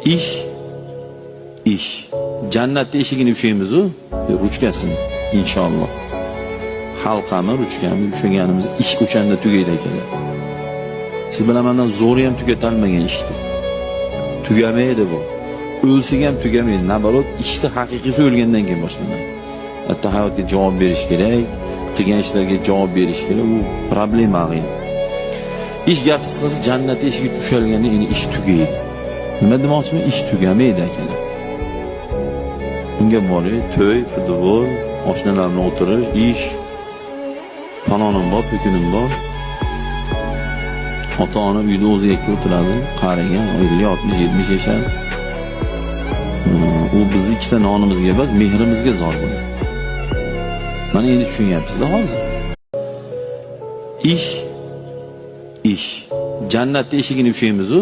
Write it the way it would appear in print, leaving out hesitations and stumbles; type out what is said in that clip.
Ish, ish. Jannatni eshigini ushlaymiz-u, ruchkasini, inshaalloh. Halqami, ruchkami ushlaganimiz ish o'shanda tugaydi, akalar. Siz bilan mandan zo'ri ham tugatalmagan ishni. Tugamaydi bu. O'lsak ham tugamaydi. Наоборот, ishni haqiqiysi o'lgandan keyin boshlanadi. Hatto hayotga javob berish kerak, qilgan ishlarga javob berish kerak, u problema ag'in. Ish, gap qisqasi, jannat eshigi ushalganda endi ish tugaydi. Nima demoqchiman? Ish tugamaydi, akalar. Unga boring, to'y, futbol, oshnalar bilan o'tirish, ish, falonim bor, po'kunim bor. Ota-ona uyda o'zi yakka o'tiradi, qarigan, 50, 60, 70 yashar. U bizni ikkita nonimizga emas, mehrimizga zor bo'ladi. Mana endi tushunyapsizlar hozir. Ish, ish. Jannatni eshigini ushlaymiz-u,